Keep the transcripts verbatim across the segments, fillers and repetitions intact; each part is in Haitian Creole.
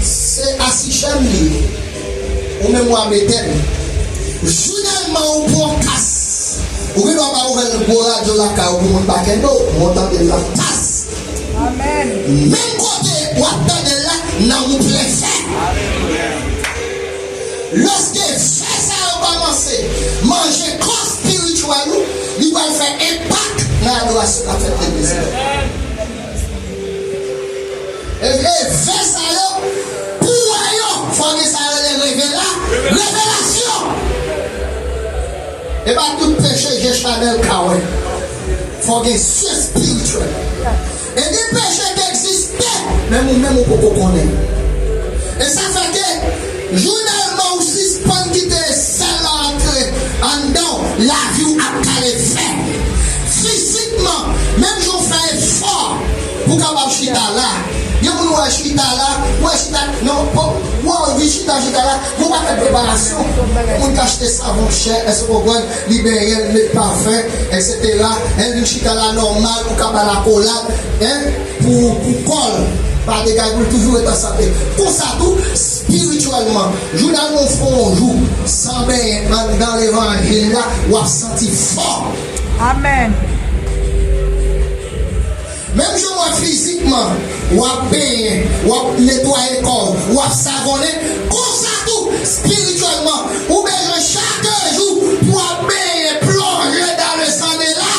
Se asichèm li ye. Ou menm w a mete l. Jou Dèlma ou pran kas. Ou gen dwa pa ouvè l gwo radyo lakay ou pou moun pa kenbe w. Mwen tande l la tas. Amèn. Menm kote w ap tande l la, nanm ou plen fè. Lòske fè sa yo kòmanse manje kò espirityèl ou, li pral fè enpak nan adorasyon k ap fèt legliz la. E, e fè sa yo, pou wè yo, fò gen sa yo rele revela, revelasyon. E pa tout peche je Chanèl ka wè. Fò gen zye espirityèl. E gen peche ki egziste, menm ou menm ou poko konnen. E sa fè ke jou Dèlma ou sispann kite sèl la antre anndan w, lavi w ap kale fè. Fizikman, menm jan w fè efò pou w kapab chita la. Gen moun wè chita la, wè chita, non, bon, wè w vin chita, chita la, gon pakèt preparasyon. Moun ka achte savon chè, èske w konprann? Li benyen l, met pafen, etsetera. Lè l vin chita la nòmal, ou ka ba l akolad, en, pou, pou kò l pa degaj, pou l toujou ret an sante. Konsa tou, espirityèlman, jou Dèlma ou fè yon jou san benyen anndan levanjil la, w ap santi fò. Amèn. Menm jan w wè fizikman, w ap benyen, w ap netwaye kò w, w ap savonnen, konsa tou, espirityèlman, ou bezwen chak jou pou w ap benyen, plonje dans le sang de la,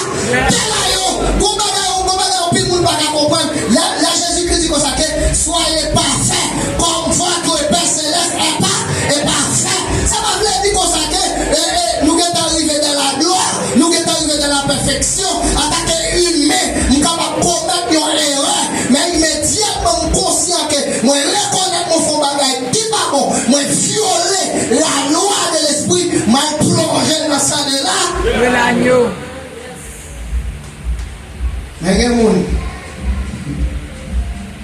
de la yo, gon bagay, gon bagay anpil moun pa ka konprann. La, la Jezikri di konsa ke, soyez parfaits, comme votre Père céleste est pa-, est parfait. Sa pa vle di konsa ke, e, e, nou gentan rive dans la gloire, nou gentan rive dans la perfection. Antanke imen, m kapab komèt yon erè, men imedyatman m konsyan ke mwen rekonèt mwen fè yon bagay ki pa bon, mwen vyole la lwa de lespri, m al plonje nan san de la. De l'agneau. Men gen moun,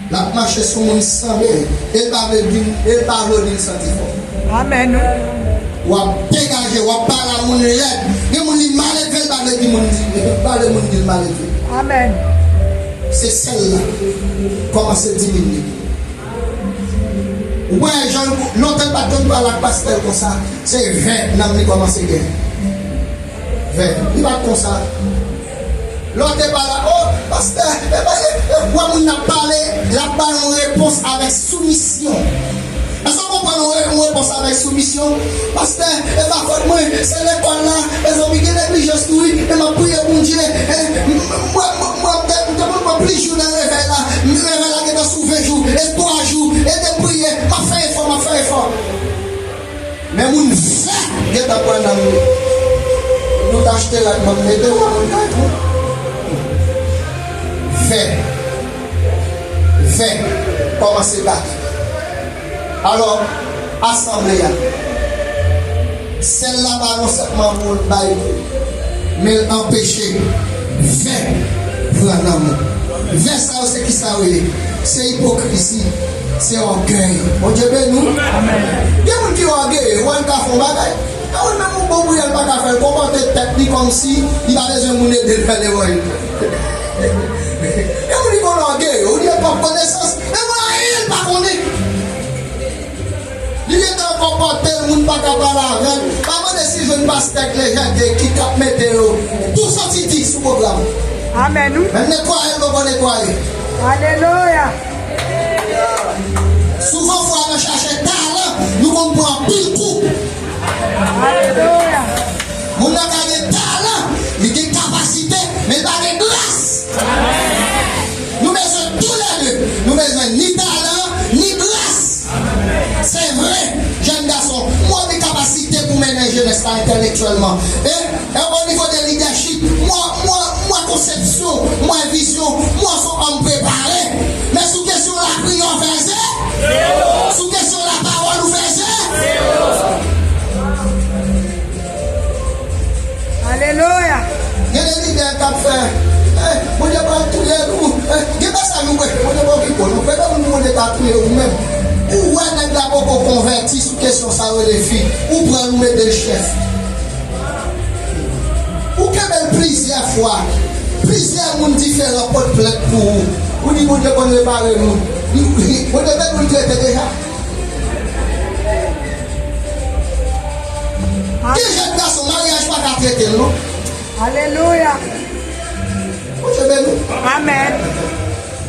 l ap mache sou moun san benyen, e l pa vle di, e l pa vle di l santi fò. Amèn, wi. W ap degaje, w ap pale a moun lèd. Gen moun li maledve, l pa vle di moun, li pa vle moun di l maledve. Amèn. Se sèl la. Kòmanse diminye. Ou wè, jan lontan l pa t konn pale ak pastè l konsa, se ven nanm li kòmanse gen. Ven. Li pa t konsa. Lè w te pale, o, pastè, e pa, e, e, w wè moun nan ap pale, l ap ba yon repons avèk soumisyon. Èske w konprann yon re-, yon repons avèk soumisyon? Pastè, e pa fòt mwen, se lekòl la, mezanmi, gen neglijans tou, wi, men m ap priye Bondye, e, m, m, mwen, mwen, mwen, m te, m te konn pran plis jou nan revèy la, revèy la gentan sou ven jou, e twa jou, ede m priye, m ap fè efò, m ap fè efò. Men moun vè gentan pran nan nou. Nou t achte rad, m ap mete w a moun kay tou. Vè. Vè. Kòmanse bat. Alò, asanble a. Sèl la pa non sèlman pou l bay, men l anpeche vè pran nan moun. Vè sa yo se ki sa yo ye? Se ipokrizi, se ògèy. Bondye beni w. Amèn. Gen moun ki ògeye, ou wè l ka fè yon bagay. Gen moun menm yon bon priyè l pa ka fè, l konpòte tèt li kòmsi li pa bezwen moun ede l fè levanjil. Gen moun ki konn ògeye, ou di l pòp konesans, men anyen l pa konnen. Li gentan konpòte l, moun pa ka pale avè l. Pa mande si l jwenn pastè k lejandè ki t ap mete yo tou soti di sou pwogram. Amèn, wi. Men netwaye l poko netwaye. Alelouya. Souvan fwa nan chache talan, nou konn pran anpil kou. Alelouya. Moun nan ka gen talan, li gen kapasite, men li pa gen gras. Nou bezwen toulède. Nou bezwen ni talan, ni gras. Se vre, jèn gason, m wè w gen kapasite pou mennen jenès la entèlektyèlman. E, e o nivo de lidèchip, m wè, m wè, m wè konsepsyon, m wè vizyon, m wè w se yon òm prepare. Men sou kesyon lapriyè w fè ze? Sou kesyon lapawòl ou fè ze? Alelouya. Gen de lidè k ap fè, eh, Bondye pral touye nou. Eh, gen mesaj ou prèche, Bondye pa okipe w non. Prèche moun Bondye ta touye ou menm. Ou wè nèg la poko konvèti sou kesyon sa yo rele fi. Ou pran l ou mete l chèf. Ou kenbe l plizyè fwa. Plizyè moun diferan pote plent pou ou. Ou di Bondye konn repare moun. Li, li, Bondye te nou trete deja. Gen jèn gason, maryaj pa ka trete l, non. Alelouya. Bondye beni w. Amèn.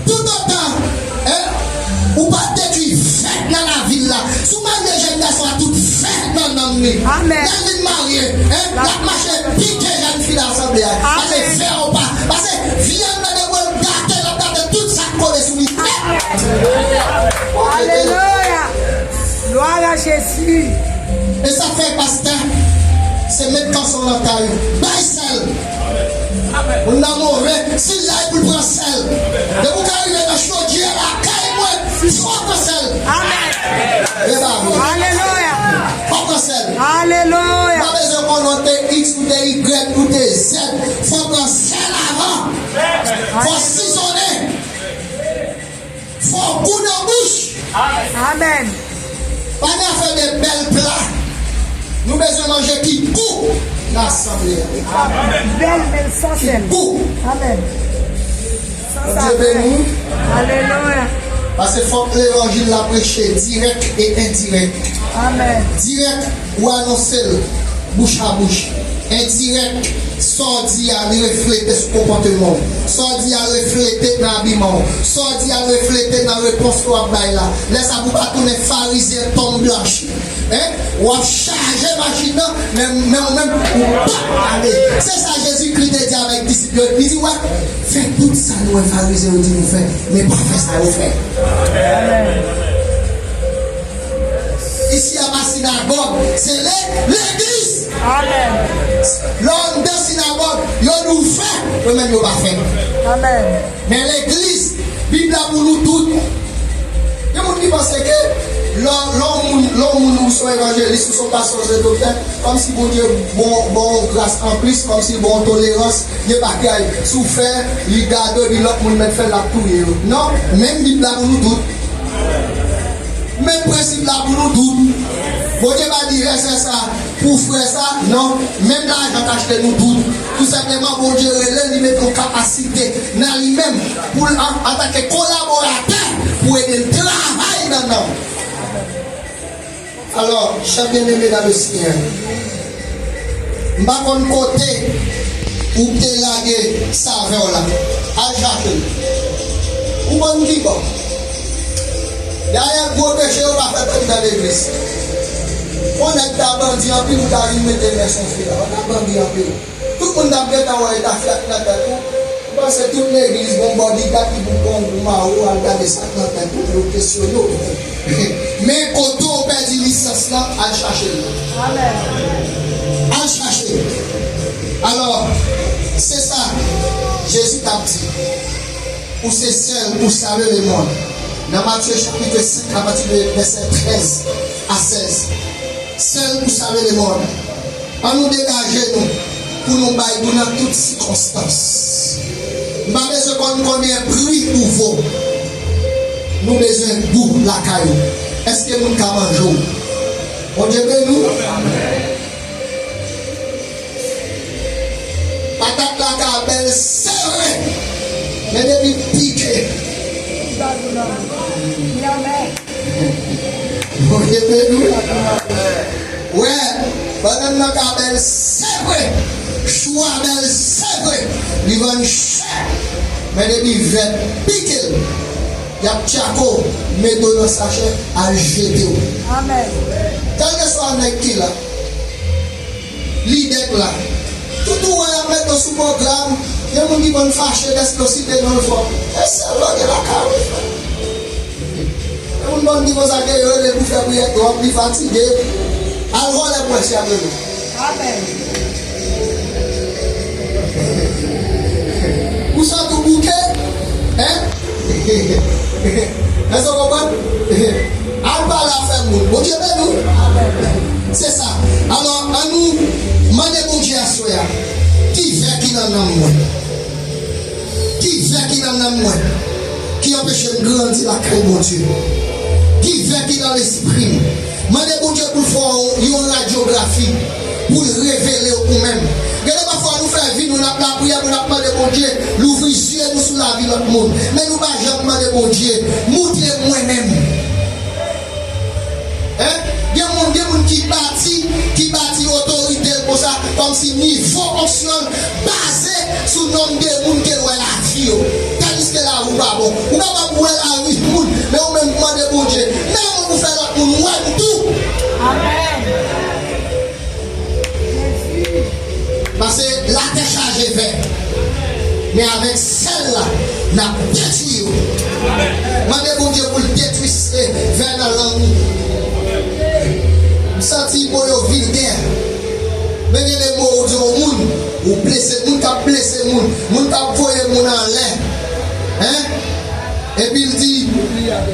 Toutotan, en, ou pa detwi vèt nan lavi l la. Si w marye jèn gason a, tout vèt nan nanm li. Amèn. Lè l vin marye, en, l ap mache pike jèn fi nan asanble a. Pase vè ou pa. Pase vyann nan depi w gate, l ap gate tout sa k kole sou li. Alelouya. Glwa a Jezi. E sa fè pastè, se met kanson nan kay ou. Bay sèl. Moun nan move, si l la e pou l pran sèl. Depi w ka rive nan chodyè lakay mwen, fò w pran sèl. Amèn. E ba vre. Alelouya. Fò w pran sèl. Alelouya. Pa bezwen konnen w te X, ou te Y, ou te Z. Fò w pran sèl avan. Fò w sizonnen. Fò w gou nan bouch. Amèn. Pa gen afè de bèl pla. Nou bezwen manje ki gou nan asanble a. Bèl, bèl, san sèl. Ki gou. Amèn. Bondye beni w. Alelouya. Pase fòk levanjil la preche dirèk e endirèk. Amèn. Dirèk, ou anonse l bouch a bouch. Endirèk, sa w di a, li reflete sou konpòteman w. Sa w di a reflete nan abiman w. Sa w di a reflete nan repons ke w ap bay la. Lè sa a pou w pa tounen farizyen tonm blanch. En? W ap chaje machin nan, men, men ou menm, ou p ap pale. Se sa Jezikri te di avèk disip yo. Li di, wè, fè tout sa nou wè farizyen yo di nou fè, men pa fè sa yo fè. Isi a pa sinagòg, se le, legliz. Amèn. Lè w anndan sinagòg, yo di w fè, yo menm yo pa fè. Amèn. Men legliz, Bib la pou nou tout. Gen moun ki panse ke lè, lè yon moun, lè yon moun ou se yon evanjelis, ou se yon pastè, ou se doktè, kòmsi Bondye bon, bon gras anplis, kòmsi bon tolerans, gen bagay, si w fè, li gade, epi lòt moun mèt fè l, l ap touye yo. Non, menm Bib la pou nou tout. Menm prensip la pou nou tout. Bondye pa di rès sa pou frè sa, non. Menm lajan k achte nou tout. Tou senpleman, Bondye rele, li mete yon kapasite nan li menm pou l an, antanke kolaboratè pou ede l travay nan nanm. Alò, chè byeneme nan le Senyè, m pa konn kote ou te lage savè w la. Al chache l. Ou konn ki bò. Dayè, gwo peche yo pa fèt anndan legliz. Yon nèg ta bandi anpil, ou ta vin mete men sou fi a. Ou ta bandi anpil. Tout moun t ap gentan wè e ta fèt nan tèt ou. Ou panse tout legliz gon bodyguard ki pou pran w pou mare w, al gade sa k nan tèt ou pou yo kesyone w. Men kote w pèdi lisans lan, al chache l. Amèn. Al chache l. Alò, se sa Jezi t ap di. Ou se sèl pou save lemonn. Nan Matye chapit senk, apati de vèsè trèz a sèz. Sèl pou save lemonn. Ann nou degaje nou pou nou bay gou nan tout sikonstans. M pa bezwen konn konbyen pri ou vo. Nou bezwen gou lakay ou. Èske moun ka manje w? Bondye beni w. Patat la ka bèl, se vre. Men depi pike. Bondye beni w. Wè, bannann nan ka bèl, se vre. Chou a bèl, se vre. Li vann chè. Men depi vèt pike l, y ap tchako w, mete w nan sachè, al jete w. Amèn. Kèlkeswa nèg ki la, lidè k la, tout ou wè y ap mete w sou pwogram, gen moun ki konn fache dèske w site non l fò. E sèl lè w gen lakay ou. Gen moun bann ki konsa ke yo rele pou fè priyè twòp, li fatige. Al vòlè pwès y ap rele. Amèn. Ou sot ou bouke, en? Èske w konprann? Al pale afè moun. Bondye beni w. Amèn. Se sa. Alò, ann nou mande Bondye aswè a. Ki vè ki nan nanm mwen? Ki vè ki nan nanm mwen ki anpeche m grandi lakay Bondye? Ki vè ki nan lespri m? Mande Bondye pou l fè w yon radyografi, pou l revele w ou menm. Gen de pafwa nou fè vi nou, n ap lapriyè, pou n ap mande Bondye louvri zye nou sou lavi lòt moun. Men nou pa janm mande Bondye montre mwen menm. Hein? Gen moun, gen moun ki bati, ki bati otorite l konsa, kòmsi nivo onksyon l baze sou nonb de moun ke l wè lavi yo. Tandiske lavi w pa bon. Ou kapab wè lavi moun, men ou menm mande Bondye, nan mwen pou fè lòt moun wè m tou. Amèn. Paske latè chaje vè. Men avèk sèl la, n ap detwi yo. Mande Bondye pou l detwi, eh, vè nan lang ou. M santi mo yo vilgè. Men gen de mo ou di yon moun, ou blese, moun k ap blese moun, moun k ap voye moun anlè. Hein? Epi l di,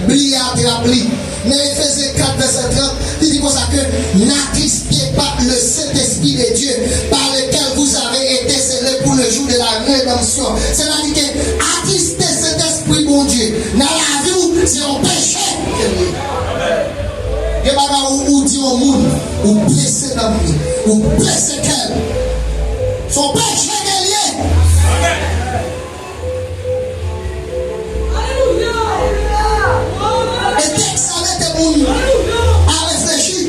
bliye atrap li. Nan Efezyen kat vèsè trant, li di konsa ke, n'attristez pas le Saint-Esprit de Dieu, par lequel vous avez été scellés pour le jour de la rédemption. Sètadi ke atriste Sentespri Bondye nan lavi w, se yon peche ke l ye. Gen bagay ou, ou di yon moun, ou blese nanm li, ou blese kè l. Se yon peche ke l ye. E tèks sa mete moun a reflechi.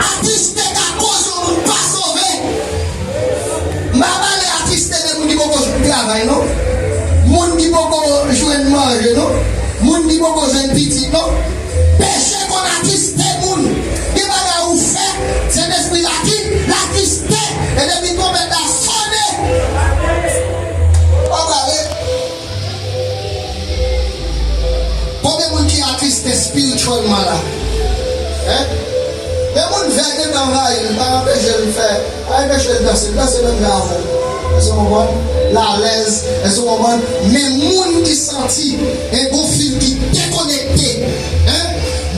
Atriste ka koz yon moun pa sove. M pa pale atriste de moun ki poko jwenn travay, non. Moun ki poko jwenn manje, non. Moun ki poko jwenn pitit, non. Peche konn atriste moun. Gen bagay ou fè, Sentespri la ki, l atriste. E depi twonpèt la sone, w ap ale. Konbyen moun ki atriste espirityèlman la? Hein? Men moun vè gentan anvayi l, pa anpeche l fè. Pa anpeche l danse, l danse menm jan avè w. Èske w konprann? L alèz. Èske w konprann? Men moun ki santi, e gon fil ki dekonekte, hein?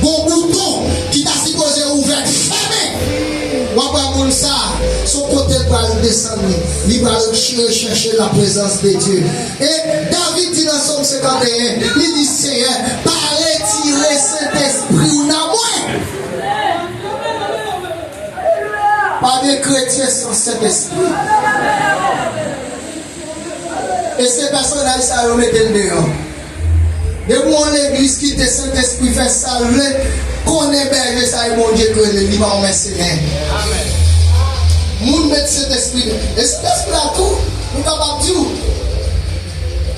Gon bouton ki ta sipoze ouvè k fèmen. W ap wè moun sa, se yon kote l pral desann li. Li pral rechèche la prezans de Dye. E David di nan Sòm senkanteyen, li di, Senyè, pa retire Sentespri w nan mwen. Pa gen kretyen san Sentespri. E se pèsonaj sa yo mete l deyò. Depi yon legliz kite Sentespri fè sa l vle, konnen bèje sa e Bondye k rele, li pa yon mèsenè. Moun met Sentespri deyò. E Sentespri la tou, nou kapab di w,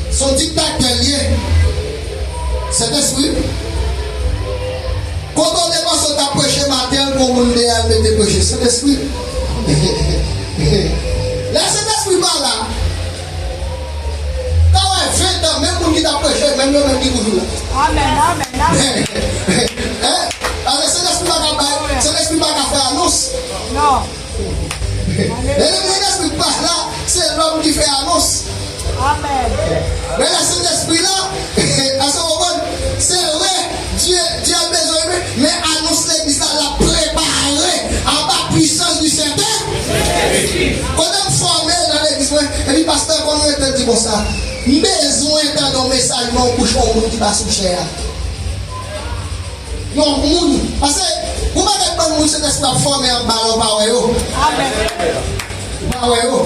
se yon diktatè l ye. Sentespri. Kote w te panse w t ap preche maten an, gon moun deyò al mete preche. Sentespri. Lè Sentespri pa la, ta wè ventan, menm moun ki t ap preche, menm yo menm ki toujou la. Amèn, amèn, amèn. Hein? Paske Sentespri pa ka bay, Sentespri pa ka fè anons. Non. E lè Sentespri pa la, se lòm ki fè anons. Amèn. Men lè Sentespri la, èske w konprann? Se vre, Dye, Dye bezwen, men anons legliz la, l ap prepare anba pwisans di Sentespri. Kote m fòme nan legliz mwen, epi pastè konn rete di konsa, m bezwen tande yon mesaj nan yon bouch yon moun ki pa sou chè a. Yon moun. Paske, gon pakèt bann moun Sentespri ap fòme anba la, ou pa wè yo. Amèn. Ou pa wè yo.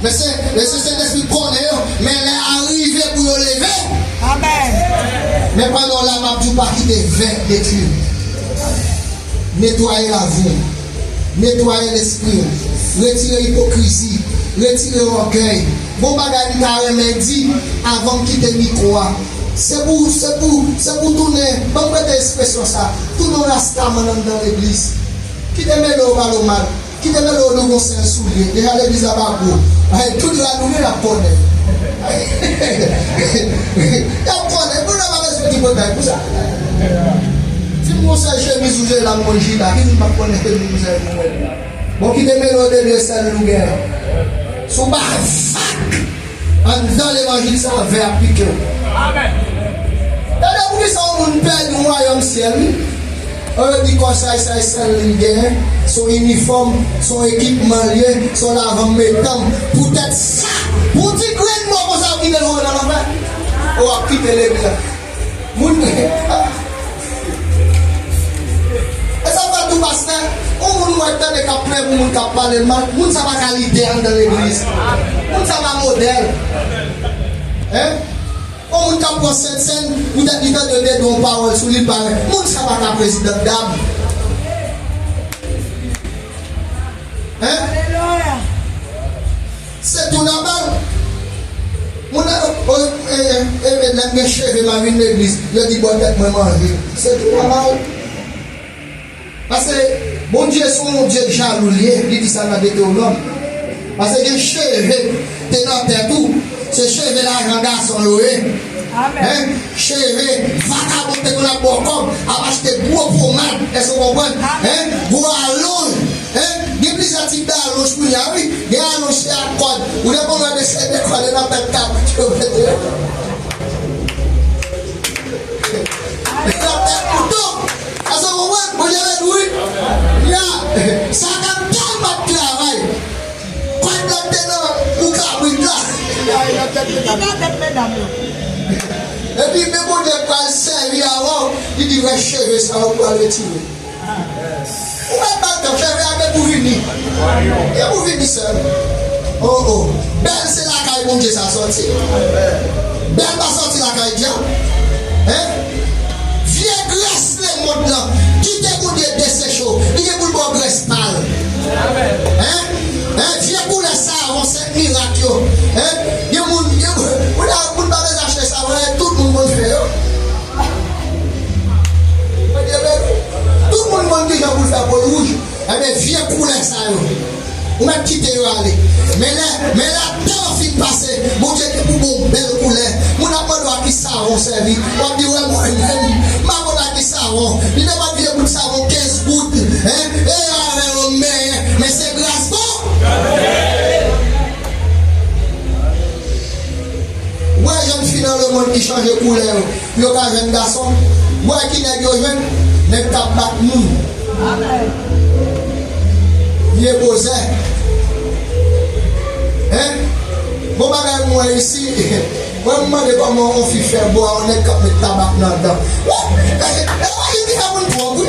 Men se, men se Sentespri konnen yo. Men lè a rive pou yo leve. Amèn. Men pandan w la, m ap di w pa kite vè detwi w. Netwaye lavi w. Netwaye lespri w. Retire ipokrizi. Retire ògèy. Gon bagay m ta renmen di avan m kite mikwo a. Se pou, se pou, se pou tounen, ban m prete ekspresyon sa, tounen yon rastaman anndan legliz. Kite mele yo pale w mal. Kite mele yo di w gon sèl soulye. Deja legliz la pa gwo. Ay, tout rad ou gen, y ap konnen. Y ap konnen. Moun nan pa bezwen di bagay pou sa. Di m gon sèl chemiz ou jwenn la, m konn chita. Ki moun p ap konnen chemiz ou jwenn la? Bon, kite mele yo de de sèl nou gen. Si w pa vak anndan levanjil sa, vè ap pike w. Amèn. Tande poukisa yon moun pèdi yon wayòm syèl, wi. An yo di kò sa, sa e sèl li genyen, se yon inifòm, se yon ekipman l ye, se yon lavanm metanm. Poutèt sa, pou ti grenn mo konsa, w kite l voye nan lanfè. Ou ap kite legliz la. Moun, e sa fè tou pastè, yon moun w ap tande k ap plenyen pou moun k ap pale l mal, moun sa pa kalite anndan legliz. Moun sa pa modèl. Hein? Yon moun k ap pran Sentsèn, poutèt li tande yo te di yon pawòl sou li, l pa wè. Moun sa pa ka prezidan dam. Hein? Se tou nòmal. Moun nan, o, e, e, e, lè m gen cheve, m a vin legliz, yo di bò tèt mwen manje. Se tou nòmal. Paske Bondye se yon Bondye jalou li ye, li di sa nan Detewonòm. Paske gen cheve te nan tèt ou, se cheve lajan gason yo ye. Amèn. Hein? Cheve vakabon te konn ap ba w kòb, ap achte gwo pomad, èske w konprann? Amèn. Hein? Gwo alonj, hein? Gen plizyè tip de alonj kounye a, wi. Gen alonj se ak kòd. Ou te konn wè de se de kòd nan tèt kabrit yo mete. Li nan tèt kouto. Èske w konprann? Bondye beni w, wi. Ya. Sa t ap tèlman travay. Kòd la te nan kou kabrit la. Li nan tèt medam yo. Epi men Bondye pral sèvi avè w, li di rès cheve sa yo pral retire. Ou mèt bat tan, cheve a gen pou vini. Gen pou vini sèl. Oh, oh. Bèl se lakay Bondye sa sòti. Bèl pa sòti lakay dyab. Hein? Vye grès lemonn nan, kite Bondye deseche w. Li gen pou l ba w grès pa l. Hein? Hein? Vye koulè savon Sent Mirak yo. Hein? Gen moun, gen moun, moun pa bezwen achte savon, tout moun konn fè yo. Tout moun konn kijan pou l fè po l wouj. Ebyen, vye koulè sa yo, ou mèt kite yo ale. Men lè, men lè tan an fin pase, Bondye gen pou ba w bèl koulè. Moun ap mande w a ki savon w sèvi. W ap di, wè mwen menm, m pa konn a ki savon. Li te mèt vye bout savon kenz goud. Hein? E avè yo menyen. Men se gras bon. Wè jèn fi nan lemonn ki chanje koulè yo. Pou yo ka jwenn gason. Wè ki nèg yo jwenn? Nèg k ap bat moun. Vye bozè. Hein? Bon bagay m wè isi. Mwen m mande kòman yon fi fè bò a yon nèg k ap met tabak nan dan. Wè, e, e, e, li di fè moun dwòg, wi.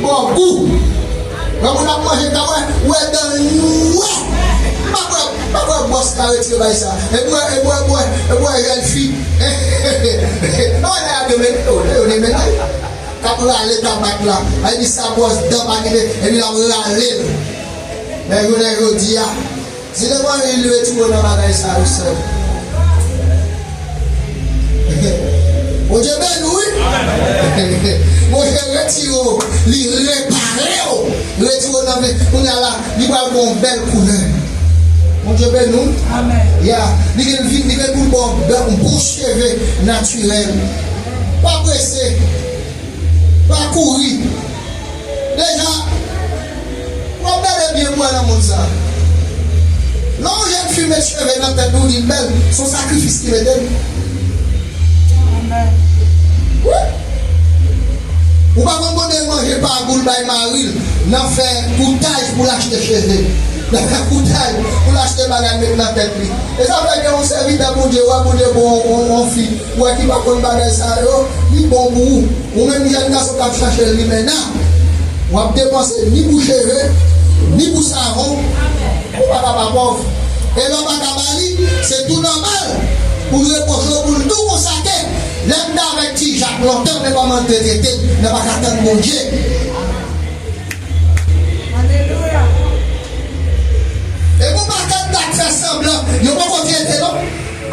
Bò gou. Lè moun ap manje, ta wè, wè dan l nwè. M pa kwè, m pa kwè bòs ka retire bagay sa. E bwè, e bwè, e bwè, e bwè jèn fi. Bagay la ap yo men, yo, yo, yo, yo, k ap rale tabak la. Ay di sa bwòs dan pa kite, epi l ap rale l. Men jounen jodi a, si te konn li retire w nan bagay sa yo sèl. Bondye beni w, wi. Bondye retire w, li repare w. Retire w nan men, kounye a la, li pral gen yon bèl koulè. Bondye beni w. Amèn. Ya, li gen vin, li gen pou l ba w bèl, yon bon cheve natirèl. Pa prese. Pa kouri. Deja, w ap gade byen pou wè nan mond sa. Lè yon jèn fi met cheve nan tèt li, li bèl, se yon sakrifis ki mete l. Amèn. Wi. Ou pa konn kote l manje pa gou l bay mari l, nan fè koutaj pou l achte cheve, nan fè koutaj pou l achte bagay met nan tèt li. E sa fè gen yon sèvitè Bondye, wè Bondye bon, yon, yon fi. Ou wè ki pa konn bagay sa yo, li bon pou ou. Ou menm jèn gason k ap chache limena, w ap depanse ni pou cheve, ni pou savon. Ou pa ka pa pòv. E lè w pa ka ba li, se tou nòmal pou l repwoche w, pou l di w konsa ke lè m t avèk Ti Jak lontan, men kòman l te trete m, men pa ka tann Bondye. Alelouya. E gon pakèt nèg k fè sanblan, yo poko trete non.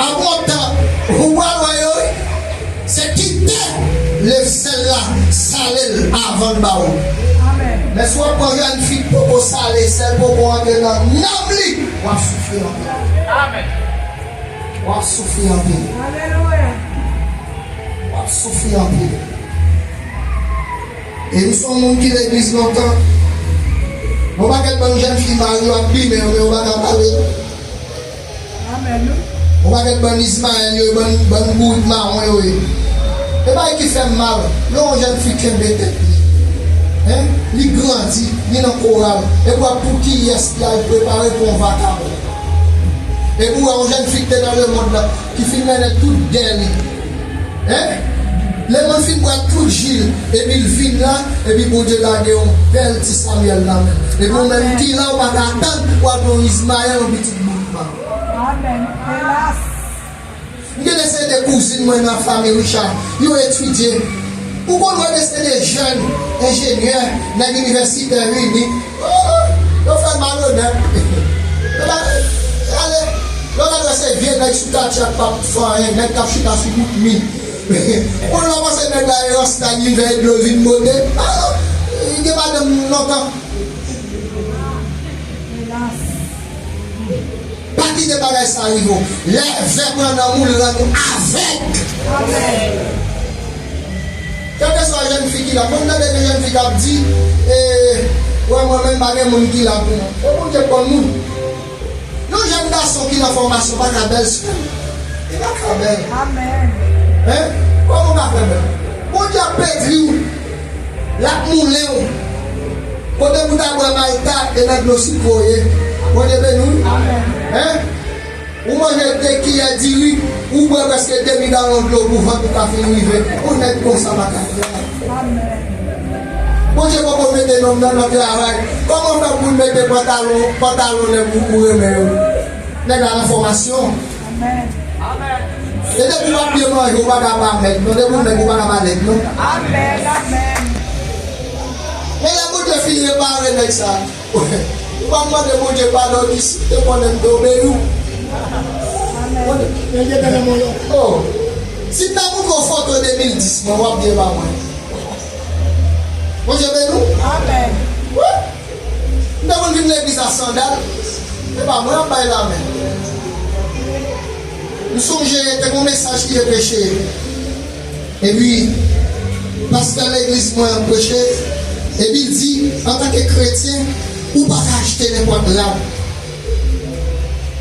Apre yon tan, ou pral wè yo, wi. Se kite leve sèl la, sale l avan l ba ou. Amèn. Men si w ap pran jèn fi k poko sale, sèl poko antre nan nanm li, w ap soufri anpil. Amèn. W ap soufri anpil. Alelouya. W ap soufri anpil. E m se yon moun ki legliz lontan. Yon pakèt bann jèn fi mari yo ap bimen yo, men yo pa ka pale. Amèn, wi. Yon pakèt bann Izmayèl yo, bann, bann bourik mawon yo ye. E bagay ki fè m mal, lè yon jèn fi kenbe tèt li, hein, li grandi, li nan koral, epi w ap pou kiyès li al prepare pou yon vakabon. Epi w wè yon jèn fi ki te nan lemonn nan, ki fin mennen tout dèy li. Hein? Lemonn fin bwè tout ji l, epi l vin la, epi Bondye lage yon bèl ti Samyèl nan men l. Epi ou menm ki la, ou pa ka tann, w ap yon Izmayèl, yon pitit boukman. Amèn. Elas. kouzin mwen nan fanmi Richard, yo etidye. Ou konn wè de se de jèn enjenyè, nèg inivèsitè vini. Oh, yo fè l malonèt. Yo pa, ale, yo gade se vye nèg sou katye a k p ap fè anyen, nèg k ap chita sou bout mi. Moun yo panse nèg la e rasta, li veye dlo vin bote. Ah, li gen madanm lontan. Pa kite bagay sa rive w. Lè vè pran nanm ou, li rann ou avèg. Kèlkeswa jèn fi ki la, mwen tande gen jèn fi k ap di, e, wè mwen menm pa gen moun ki la pou mwen. E Bondye konn moun. Yon jèn gason ki nan fòmasyon pa ka bèl, sè m. Li pa ka bèl. Amèn. Hein? Kòman w ka fè bèl? Bondye ap petri w. L ap moulen w. Kote pou ta bwè malta e nan dlo sitwon ye. Bondye beni w. Amèn. Hein? Ou manje de kiyè diri, ou bwè prèske demi galon dlo pou vant ou ka fin rive. Yon nèg konsa pa ka fè. Amèn. Bondye poko mete nonm nan nan travay. Kòman fè pou l mete pantalon, pantalon nèg ou, ou renmen yo? Nèg la nan fòmasyon. Amèn. E depi w ap byen manje, ou pa ka pa mèg non. Depi w mèg, ou pa ka pa lèd non. Amèn, amèn. Men lè Bondye fin repare nèg sa, ou pa mande Bondye padon, di si w te konnen m te obeyi w. Amèn. Bondye, men Dye te nan men w. Oh. Si m ta montre w foto de mil dis mwen, w ap byen ba mwen. Bondye beni w. Amèn. Wi. M te konn vin legliz a sandal. E pa mwen ap bay lamen. M sonje te gon mesaj ki te preche. Epi, pastè legliz mwen an preche. Epi l di, antanke kretyen, ou pa ka achte nenpòt rad.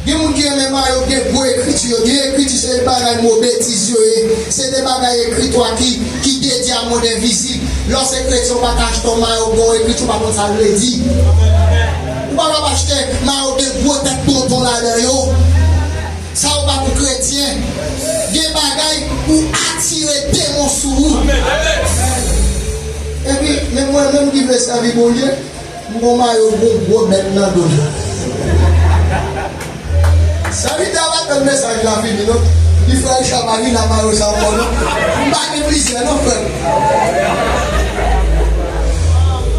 Gen moun ki renmen mayo gen gwo ekriti yo. Gen ekriti se bagay mo betiz yo ye. Se de bagay ekritwa ki, ki dedye a mond envizib. Lè w se kretyen, ou pa ka achte yon mayo gen yon ekriti, ou pa konn sa l vle di. Ou pa ka achte mayo gen gwo tèt tonton ladan yo. Sa yo pa pou kretyen. Gen bagay pou atire demon sou ou. Epi, men mwen menm ki vle sèvi Bondye, m gon mayo gon gwo bèt nan do l. Sèvitè a pa tann mesaj la fini non. Li frè Richard pa vin ak mayo sa ankò non. M pa gen plizyè non frè m.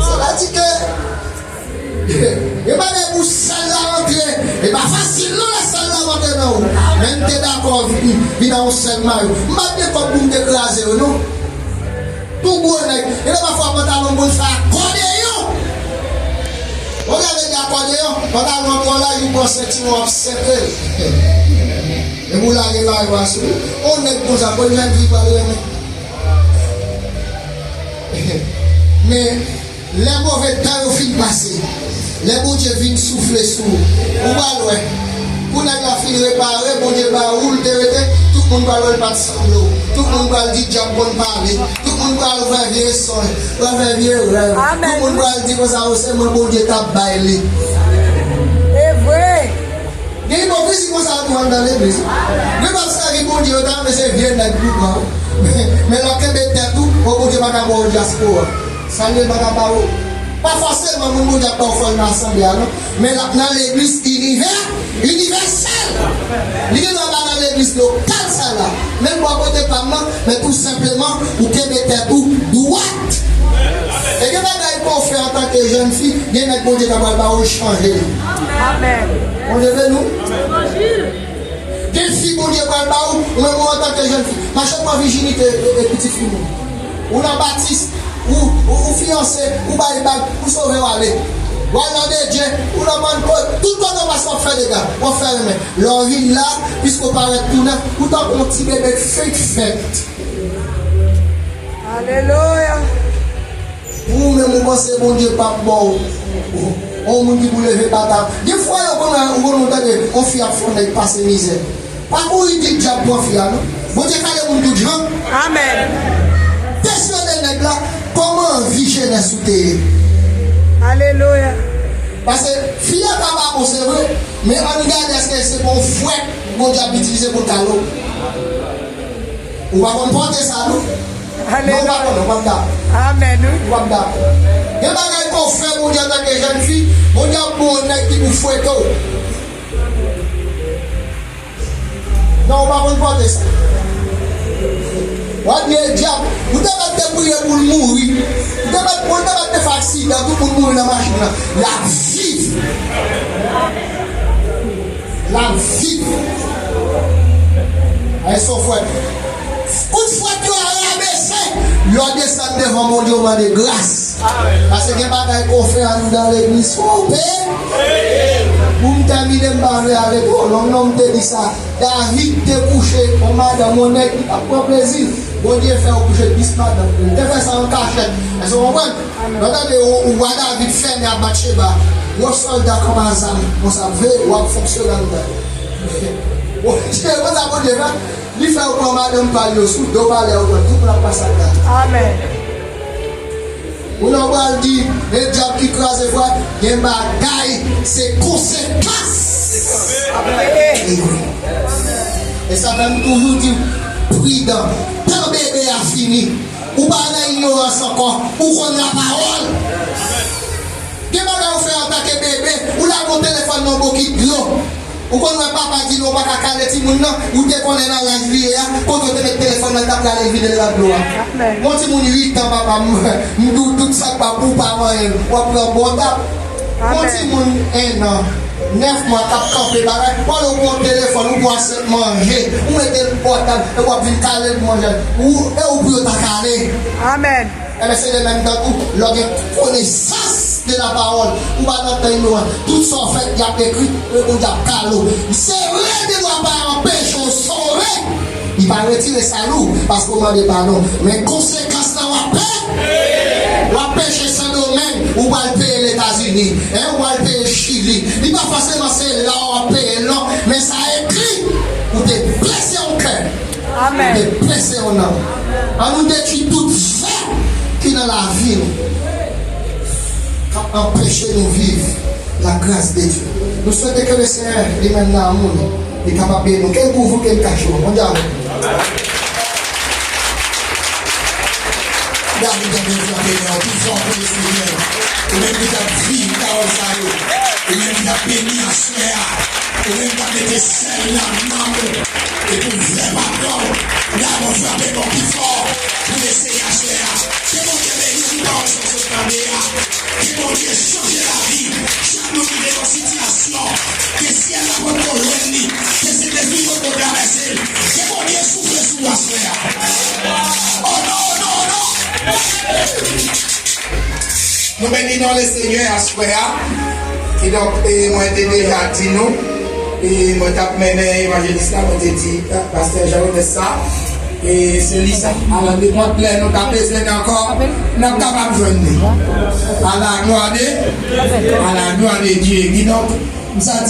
Sa vle di ke e pa gen pou sèl la rantre. E pa fasil non lè sèl la rantre nan ou. Men m te dakò vin, vin ak yon sèl mayo. M pa t gen kòb pou m te kraze yo non. Tou gwo nèg. E lè pafwa pantalon moun fè akòdeyon. Ou gade de akòdeyon, pantalon twò laj, ou pran sentiwon ap sentre l. E pou lage mayo a sou ou. On nèg konsa, pou l jèn fi pral renmen. Men, lè move tan yo fin pase, lè Bondye vin soufle sou ou, ou pral wè. Kou nèg la fin repare, Bondye ba ou, l te rete, tout moun pral wè l pa t sanble w. Tout moun pral di dyab konn pale. Tout moun pral fè vye sonj, pral fè vye rèv. Amèn. Tout moun pral di konsa, o, se mwen Bondye t ap bay li. E vre. Gen ipokrizi konsa tou anndan legliz. Yo t ap sèvi Bondye, yo ta renmen se vye nèg pou pran. Men lè w kenbe tèt ou, o Bondye pa ka ba w dyaspora. Salye pa ka ba w. Pa fòseman moun Bondye ap ba w fò l nan asanble a non. Men l ap nan legliz inivè, inivèsèl. Li gen dwa pa nan legliz lokal sa la. Men bò kote pa m nan, men tou senpleman, ou kenbe tèt ou dwat. E gen bagay ke w fè antanke jèn fi, gen nèg Bondye ta pral ba w chanje li. Amèn. Bondye beni w. Gen fi Bondye pral ba ou, ou menm ou antanke jèn fi. Mache pran vijinite e, e pitit fi moun. Ou nan batis, ou, ou, ou fiyanse, ou bay bag, ou sove w ale. W al nan dedye, ou nan Pannkot, tout kote w pase w ap fè dega, w ap fè renmen. Lè w vin la, piske w parèt tou nèf, ou tankou yon ti bebe k fenk fèt. Alelouya. Pou ou menm ou panse Bondye p ap ba w yon moun ki pou leve bata. Gen fwa yo konn, ou konn tande yon fi ap fè yon nèg pase mizè. Pa kouri di dyab pran fi a non. Bondye kale moun tout jan. Amèn. Kesyone nèg la, kòman anvi jenès ou te ye? Alelouya. Paske fi a ka pa bon se vre, men ann gade èske se pa yon fwèt Bondye ap itilize pou l kale w. Ou pa konn pòte sa non. Alelouya. Non, ou pa konn, ou p ap dakò. Amèn, wi. Ou p ap dakò. Gen bagay ke w fè Bondye antanke jèn fi, Bondye ap ba w yon nèg ki pou fwete w. Non, ou pa konn pòte sa. W ap di, e dyab, ou te mèt te priye pou l mouri. Ou te mèt, ou te mèt te fè aksidan, tout moun mouri nan machin nan. L ap viv. L ap viv. Ay, son fwèt. Kout fwèt yo a rabese. Lè w desann devan Bondye, w mande gras. Paske gen bagay k ap fè anndan legliz twonpe. Pou m tèmine, m pa vle ale twò long non, m te di sa. David te kouche yon madanm, yon nèg, li t ap pran plezi. Bondye fè yo kouche dis madanm. Li te fè sa an kachèt. Èske w konprann? Lè w tande w, w, wa David fèmen ak Batcheba, gwo sòlda kanpe a zam, konsa, veye, w ap fonksyone anndan. Bondye, konsa Bondye fè, li fè yo pran madanm pa l yo sou do palè yo, tout moun ap pase anndan. Amèn. Ou nan pral di, e dyab ki kraze frè, gen bagay, se konsekans. Amèn. E sa fè m toujou di, pridan, tan bebe a fini. Ou pa nan ignorans ankò, ou konn lapawòl. Gen bagay ou fè antanke bebe, ou lage yon telefòn nan yon bokit dlo. Ou konn wè papa di nou pa ka kale timoun nan, ou te konnen nan laj li ye a, kote w te met telefòn nan, l t ap rale l vide l nan dlo a. Amèn. Yon timoun uit an, papa, m, m di w tout sa k pa pou w pa manyen l, w ap pran bon tap. Yon timoun en an, nèf mwa k ap kanpe bagay, w ale w pran telefòn, ou pran asyèt manje, ou mete l pòtab, epi w ap vin kale l pou manje. Ou, e ou pou yo ta kale. Amèn. Enben, se de menm tan tou, lè w gen konesans de lapawòl, ou pa nan tan ignoran. Tout sa w fè, y ap ekri, e Bondye ap kale w. Se vre, de lwa pa anpeche w sove. Li pa retire sa lou, paske w mande padon. Men konsekans lan, w ap peye. W ap peche Sendomeng, ou pral peye Letazini, en, ou pral peye Chili. Li pa fòseman se la w ap peye l non, men sa ekri, ou te blese yon kè. Amèn. Ou te blese yon nanm. Ann nou detwi tout vè ki nan lavi nou, k ap anpeche nou viv la grâce de Dieu. Nou swete ke le Senyè li menm nan amou li, li kapab beni nou. Ke l kouvri w, ke l kache w. Bondye avèk nou. David ap frape nan pi fò pou Lesenyè. Ou menm ki t ap viv pawòl sa yo. Ou menm ki t ap beni aswè a. Ou menm k ap mete sèl nan nanm ou. Epi ou vle pa pran. David frape nan pi fò pou Lesenyè aswè a. Ke Bondye beni w pou pawòl sa w sot tande a. Ke Bondye chanje lavi chak moun ki gen yon sitiyasyon ke syèl la potko jwenn li, ke se defi potko travèse l. Ke Bondye soufle sou w aswè a. O non, o non, o non! Nou beni non Lesenyè aswè a. Kidonk, e, mwen te deja di nou, e, mwen t ap mennen evanjelis la, mwen te di, pastè Jean Ernest sa, e se li sa. Alò, nenpòt lè nou ta bezwen li ankò, n ap kapab jwenn li. A la glwa de, a la glwa de Dye. Kidonk, m santi